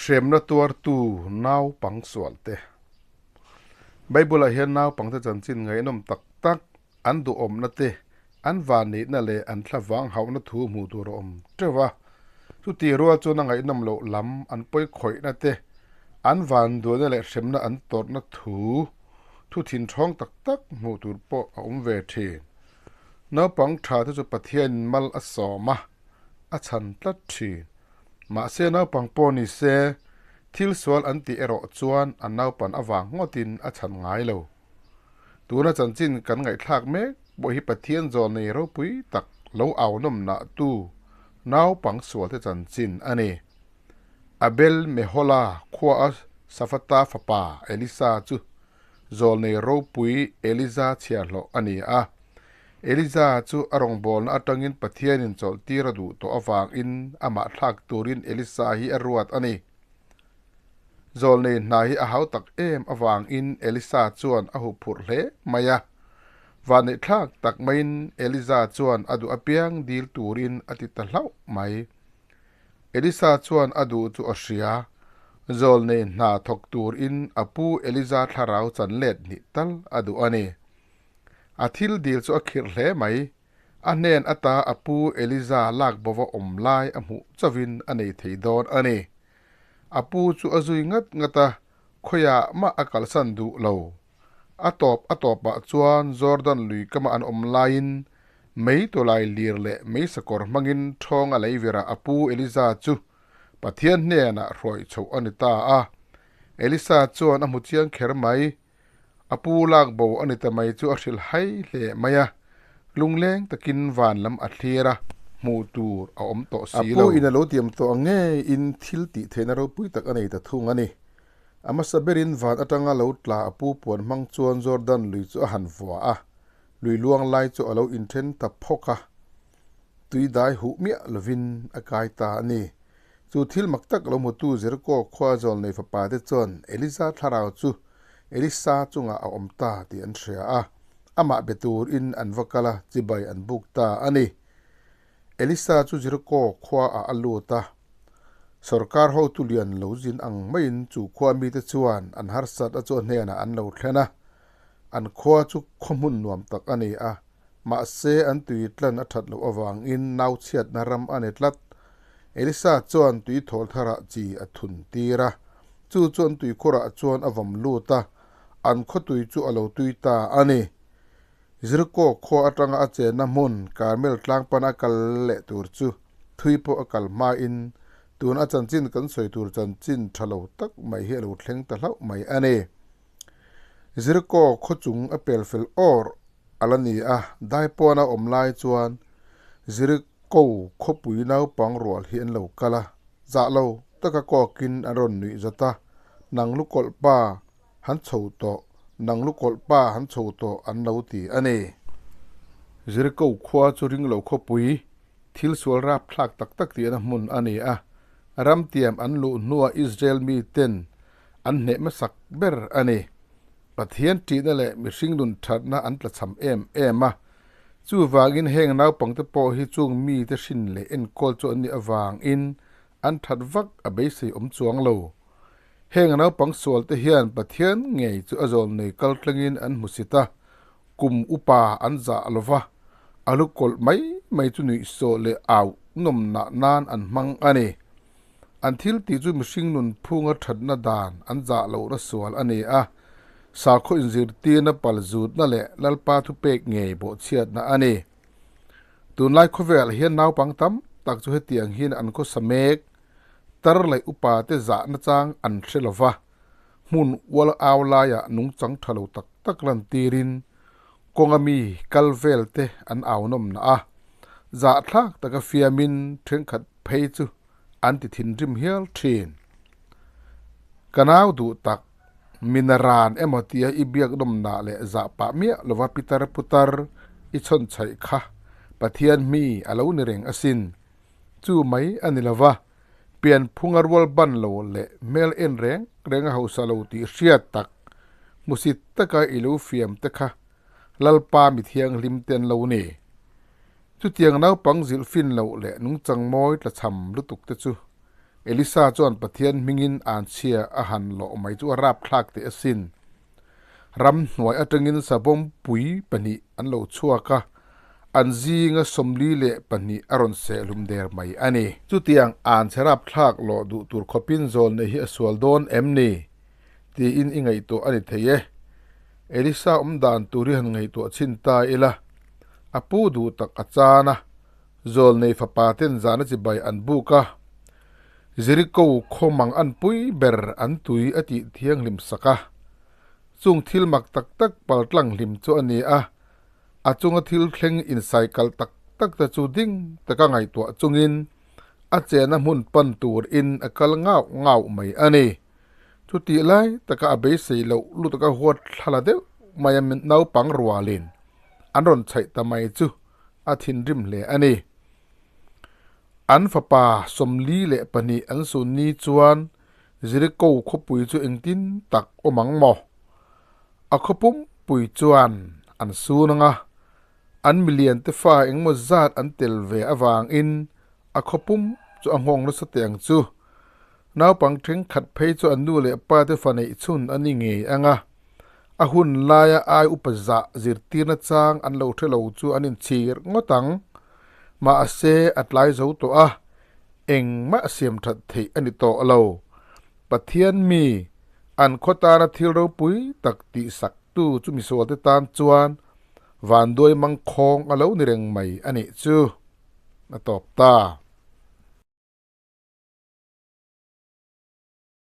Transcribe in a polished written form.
Hremna tuartu naupang sualte. Bible-ah hian naupangte chanchin ngaihnawm tak tak, an duhawmna te, an vanneihna leh an thlavang hauhna thu hmuh tur a awm teuh a. Chutih rual chuan a ngaihnawm loh lam, an pawi khawihna te, an vanduaina leh hremna an tawrhna thu, thu thinthawng tak tak hmuh tur pawh a awm ve thin. Naupang tha te chu Pathianin mal a sawm a, a chhan tlat thin. Mahse naupang pawh ni se, thil sual an tih erawh chuan an naupan avang ngawtin a chhan ngai lo. Tuna chanchin kan ngaihthlak mek pawh hi Pathian zawn nei ropui tak lo au nawm nah tu naupang sualte chanchin a ni. Abel Mehola khuaa Safata fapa Elisa chu Zawlnei ropui Eliza chhiahhlawh a ni a. Eliza chu a rawngbawlna atangin Pathianin chawlhtir a duh tawh avangin amah thlak turin Elisa hi a ruat a ni. Zawlnei hna hi a hau tak em avangin Elisa chuan a huphurh hle mai a. Vanneihthlak tak maiin Eliza chuan a duh apiang dil turin a ti ta hlauh mai. Elisa chuan a duh chu a hria. Zawlnei hna thawk turin a pu Eliza thlarau chan let hnih tal a duh a ni. A thil dil chu a khirh hle mai. A hnen ata a pu Eliza lak bova awm lai a hmuh chauhin a nei thei dawn a ni. A pu chu a zui ngat ngat a, khawiah mah a kalsan duh lo. A tawp a tawpah chuan Jordan lui kama an awm laiin mei tawlai lir leh mei sakawr hmangin ṭhawng a lei virah a pu Elisa chu Pathian hnenah hruai chhoh a ni ta a. Elisa chuan a hmu chiang kher mai. A pu lak bo a ni ta mai chu a hrilh hai hle mai a, lungleng takin van lam a thlir a, hmuh tur a awm tawh si lo. A pu in a lo tiam tawh ang ngeiin thil tih theihna ropui tak a nei ta thung a ni. A hmasa berin van atanga lo tla a pu puan hmang chuan Jordan lui chu a han vua a, lui luang lai chu a lo inthen ta phawk a, tui dai huh miah lovin a kai ta a ni. Chu thil mak tak lo hmutu Jeriko khua zawlnei fapa te chuan Eliza thlarau chu Elisa chungah a awm ta tih an hria a, amah be turin an va kal a, chibai an buk ta a ni. Elisa chu Jeriko khuaah a lut a, sorkar hotu lian lo zin ang maiin chu khua mite chuan an harsat a chu a hnenah an lo thlen a. An khua chu khaw hmun nuam tak a ni a, mahse an tui tlan a that loh avangin nau chhiatna ram a ni tlat. Elisa chuan tui thawl tharah chi a thun tir a, chu chu an tuikhurah chuan a vawm lut a, an khaw tui chu a lo tui ta a ni. Zirkaw khua atanga a chenna hmun Karmel tlang pana kal leh tur chu thui pawh a kal hmain tun a chanchin kan sawi tur chanchin tha lo tak mai hi a lo thleng ta hlauh mai a ni. Zirkaw khaw chung a pel fel awr a la ni a, daipawn a awm lai chuan Zirkaw khawpui naupang rual hi an lo kal a, zah lo taka kawkin an rawn nuih zat a, Nang lukawlh pa Han chho tawh, nang lukawlh pa han chho tawh an lo ti a ni. Jeriko khua chu ringlo khawpui, thil sual rapthlak tak tak tihna hmun a ni a. Ramtiam an luh hnuah Israel miten an hneh hmasak ber a ni. Pathian ṭihna leh mihring nun ṭhatna an tlachham em em a. Chuvangin heng naupangte pawh hi chung mite hrin leh enkawl chu an nih avangin an ṭhat vak a beisei awm chuang lo. Heng naupang sualte hian Pathian ngei chu a zawlnei kal tlangin an hmu sit a, kum upa an zah lo va, a lu kawlh mai mai chu nuihsawh leh au nawmnah nan an hmang a ni. An thil tih chu mihring nun phunga thatna dan an zah lohna sual a ni a, sakhaw inzirtirna palzutna leh Lalpa thupek ngei bawhchhiatna a ni. Tunlai khawvelah hian naupang tam tak chu hetiang hian an khawsa mek. Tar leh upa te zahna chang an hre lo va, hmun ual au laiah nungchang tha lo tak tak lantirin kawnga mi kal vel te an au nawmna a, zahthlak taka fiamin thenkhat phei chu an ti thinrim hial thin. Ka nau duh tak, mina ran emaw tia i biak nawmna leh zah pah miah lova pitar putar i chhawn chhaih kha Pathian mi a lo ni reng asin. Chu mai a ni lo va, pianphunga rual ban lo leh hmel en reng reng a hausa lo tih hriat tak, hmusit taka i lo fiam te kha Lalpa mi thianghlim te an lo ni. Chutiang naupang zilh fin loh leh nungchang mawi tlachham lutuk te chu. Elisa chuan Pathian hmingin anchhia a han lawh mai chu a rapthlak teh asin. Ramhnuai atangin savawm pui pahnih an lo chhuak a, an zinga 42 a rawn sehhlum der mai a ni. Chutiang anchhe rapthlak lawh duh tur khawpin zawlnei hi a sual dawn em ni? tiin i ngaihtuah a ni thei e. Elisa awm dan tur hi han ngaihtuah chhin ta ila, a pu duh tak a chan a, zawlnei fapa ten zana chibai an buk a, Jeriko khaw mang an pui ber an tui a tih thianghlim sak a. Chung thil mak tak tak pal tlang hlim chu a ni a, a chunga thil thleng insaikal tak tak te chu ding taka ngaihtuah chungin a chena hmun pan turin a kal ngauh ngauh mai a ni. Chutih lai taka a beisei loh lutuk a huat thlala deuh mai a naupang rualin an rawn chhaih ta mai chu a thinrim hle a ni. An fapa 42 an sun ni chuan Jeriko khawpui chu engtin tak awm ang maw? A khaw pumpui chuan an sun ang a, an milian te fa engmaw zat an tel ve avangin a khaw pum chu a nghawng nasa teh ang chu. Naupang thenkhat phei chu an nu leh pa te fa neih chhun a ni ngei ang a, a hun laia ai upa zah zirtirna chang an lo hre lo chu an inchhir ngawt ang. Mahse a tlai zo tawh a, engmah siam that theih a ni tawh lo. Pathian mi, an khaw tana thil ropui tak tihsak tu chu misualte tan chuan vanduai mangkhawng a lo ni reng mai a nih chu. A tawp ta.